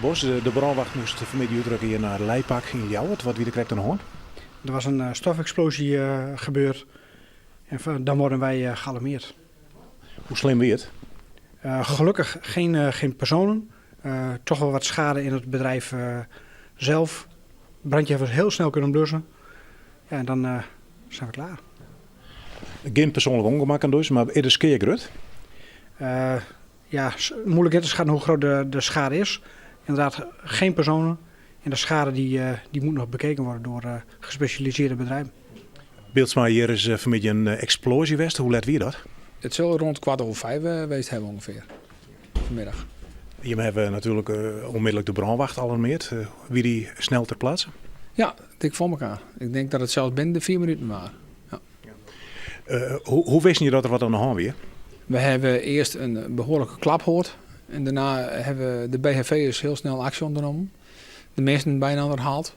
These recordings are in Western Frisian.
Bos, de brânwacht moast fanmiddei útrukke hjir nei Leipak yn Ljouwert. Wat wie der krekt oan de hân? Der was in stofexplosie gebeurd en dan worden wij gealarmeerd. Hoe slim wie it? Gelukkig geen personen. Toch wel wat schade in het bedrijf zelf. Brandje hebben we heel snel kunnen blussen. Ja, en dan zijn we klaar. Gjin persoanlike ûngemakken dus, mar is de skea grut? Ja, moeilijk in te schatten hoe groot de schade is. Inderdaad, geen personen. En de schade die moet nog bekeken worden door gespecialiseerde bedrijven. Beeldsma, hjir is fanmiddei in eksploazje west. Hoe let wie dat? It sil rond 5.15 west hawwe ûngefear, fanmiddei. Jimme hawwe natuerlik ûnmidlik de brânwacht alarmeard. Wie dy snel ter plaatse? Ja, dik foar elkoar. Ik tink dat it sels binnen de 4 minuten wie. Ja. Hoe wisten je dat der wat oan de hân wie? We hawwe earst in behoarlike klap heard. En dêrnei hawwe de BHV'ers hiel snel aksje ûndernommen. De minsken byinoar haald.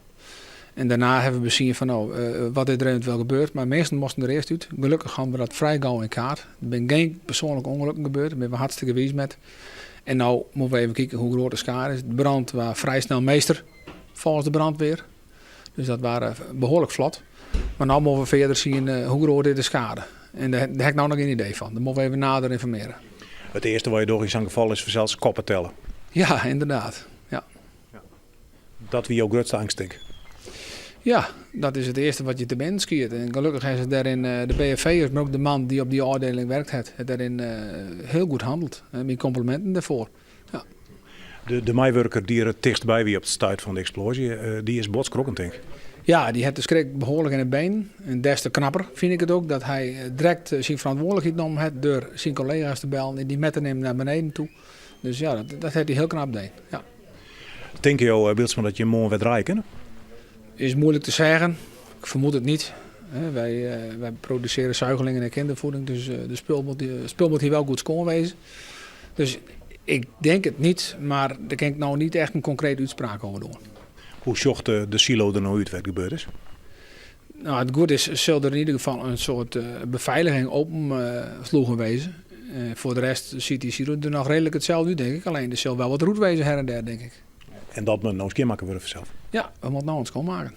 En dêrnei hawwe we besjoen fan no, wat is der eventueel gebeurd. Mar minsken moasten der earst út. Gelokkich hawwe we dat frij gau yn kaart. Der binne gjin persoanlike ûngelokken gebeurd. Dêr binne we hartstikke wiis mei. En no moatte we even kike hoe grut de skade is. De brân wie frij snel meester, folgens de brandweer. Dus dat wie behoarlik flot. Mar no moatte we fierder sjen hoe grut is de skade. En dêr ha ik no noch gjin idee fan. Dêr moatte we even nader ynformearje. It earste wat je dogge yn sa'n gefal is fansels koppen telle. Ja, ynderdaad. Ja. Dat wie jo grutste eangst, tink? Ja, dat is it earste wat je te binnen skiet. En gelokkich ha se dêryn de BHV'ers, mar ek de man dy't op dy ôfdieling werkt hat, hat dêryn hiel goed hanneld. Myn komplimenten dêrfoar. Ja. De meiwurker dy't der it tichtst by wie op it stuit fan de eksploazje, dy is bot skrokken, tink? Ja, dy hat de skrik behoarlik yn de benen. En des te knapper fyn ik it ek dat hy direkt syn ferantwurdlikheid nommen hat dêr syn kollega's te bellen en dy mei te nimmen nei beneden ta. Dus ja, dat hat hy hiel knap dien. Ja. Tinke jo, Bylsma, dat je moarn wer draaie kinne? Is moeilijk te zeggen. Ik vermoed het niet. Wij produceren zuigelingen en kindervoeding, dus de spul moet hier wel goed schoon wezen. Dus ik denk het niet, maar daar kan ik nou niet echt een concrete uitspraak over doen. Hoe sjocht de silo der no út wêr't gebeurd is? Nou, it goed is, sil der yn ieder gefal in soart befeiliging open sloegen wêze. Foar de rest sjocht dy silo der noch reedlik itselde út, tink ik. Allinne der sil wol wat roet wêze her en der, tink ik. En dat moat no skjinmakke wurde fansels? Ja, we moatte no it skjinmakken.